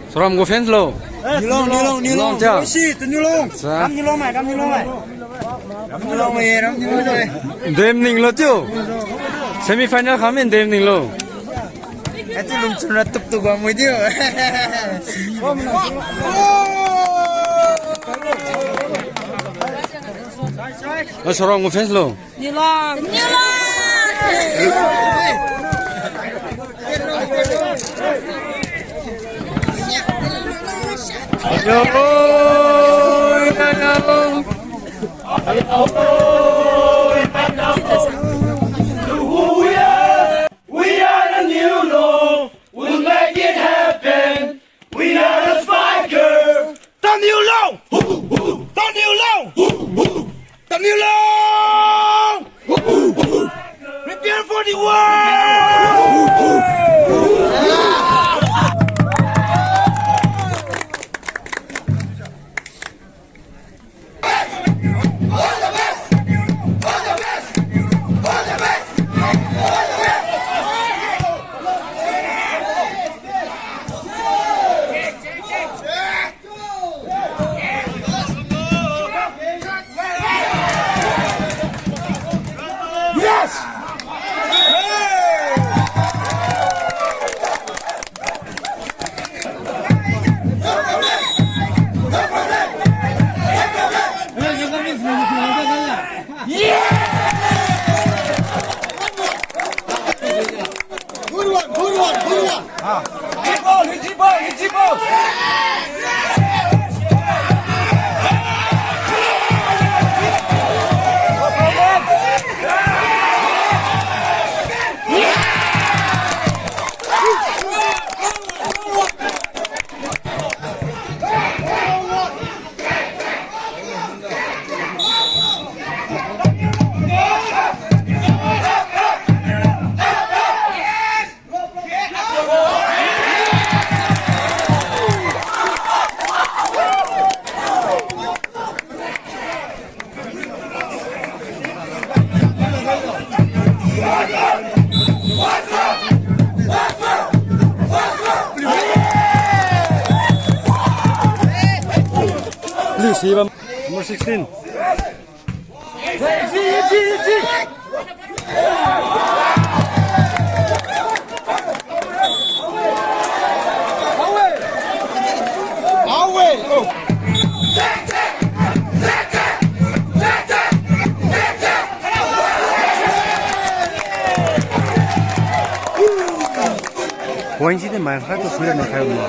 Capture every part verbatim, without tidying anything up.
Saram gu fans lo. Niulong, Niulong, Niulong. Niulong, cha. Isi, tu Niulong. Cha. Kam Niulong mai, kam Niulong mai. Kam Niulong mai, kam Niulong mai. Dem ning lo tiu. Semi final kami dem ning lo. Ati lungchun ra tup tup ga mui tiu. Oh, saram gu fans lo. Niulong. Niulong. We are the Niulong. We'll make it happen. We are the Spikers. The Niulong. The Niulong. The Niulong. Prepare for the war. Yes! Good one, good one, good one. Ah. Hiji ball, hiji ball, hiji ball. Please, number sixteen. Point si de mai kha tu suliu na khai ma.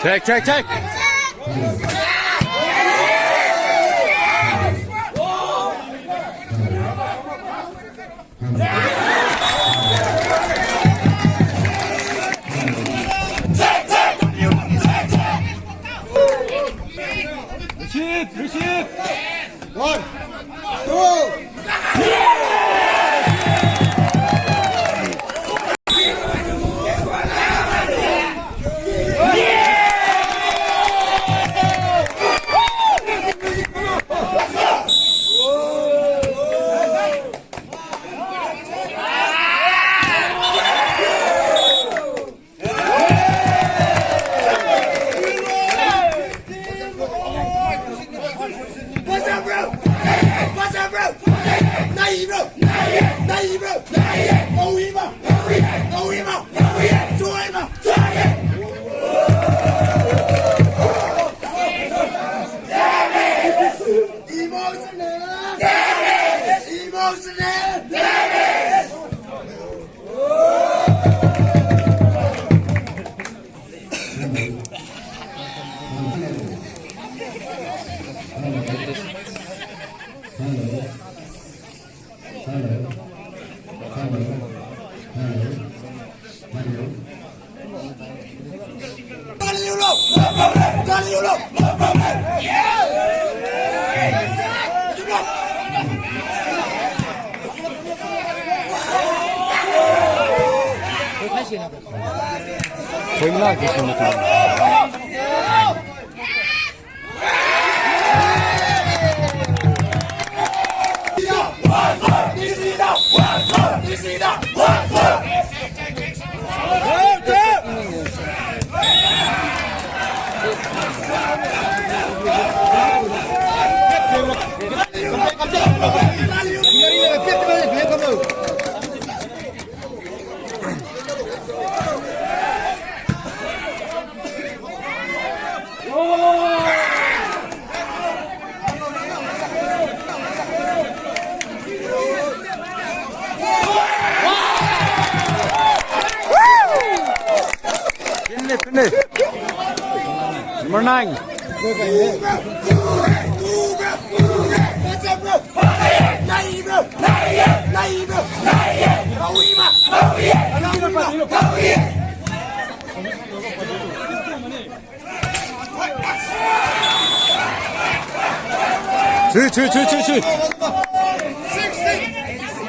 Check, check, check. Receive, receive. One, two. What's up, bro? What's up, bro? Nai, bro. Nai, bro. Nai, bro. Nai, bro. Nai, bro. Emotional damage! Emotional damage! Hello. Hello. Hello. Hello. Pinle, pinle. Number nine. Chui, chui, chui, chui, chui.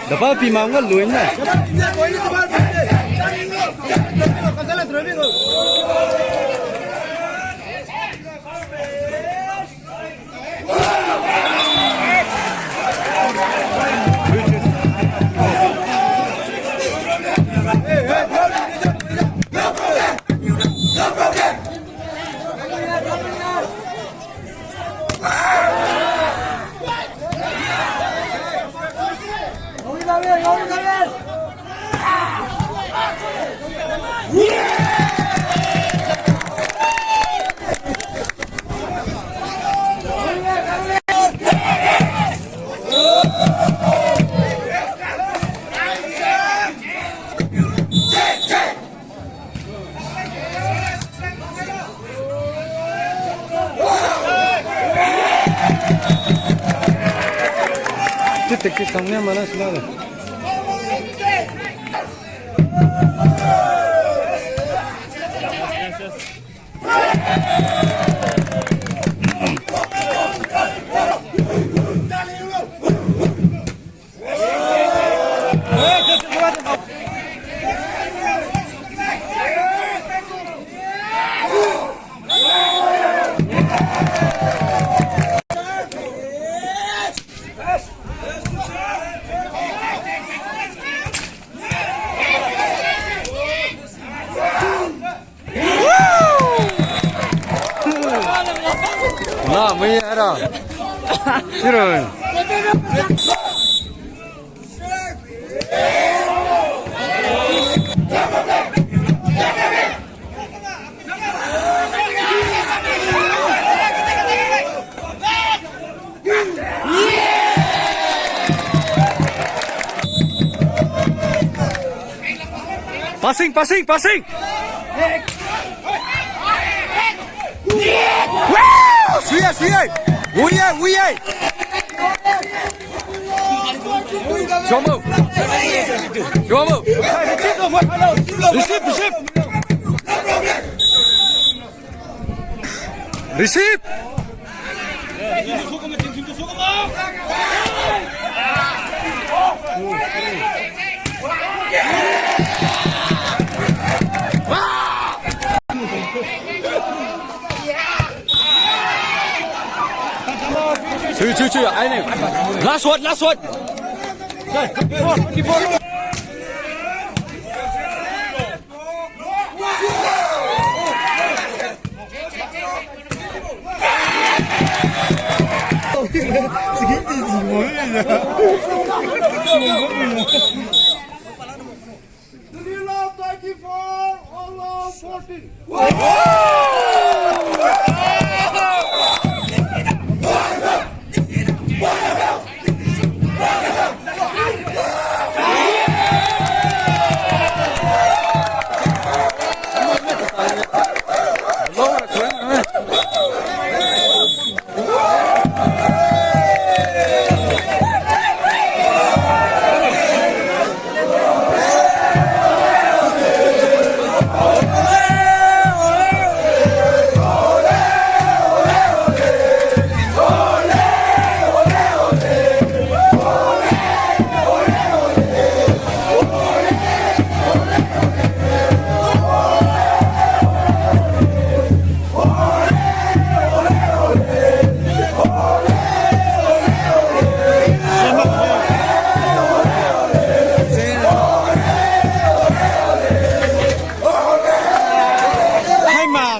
Daba pi mang ga lui na. Ti tactics tang ne mana sila de. Na, mai ara. Siroi. Passing, passing, passing. Suye. Uye, uye. Shomo. Shomo. Receive, receive. Receive. Chui, chui, chui, ai ne. Last word, last word. Sunil Lal twenty-four, All Lal fourteen.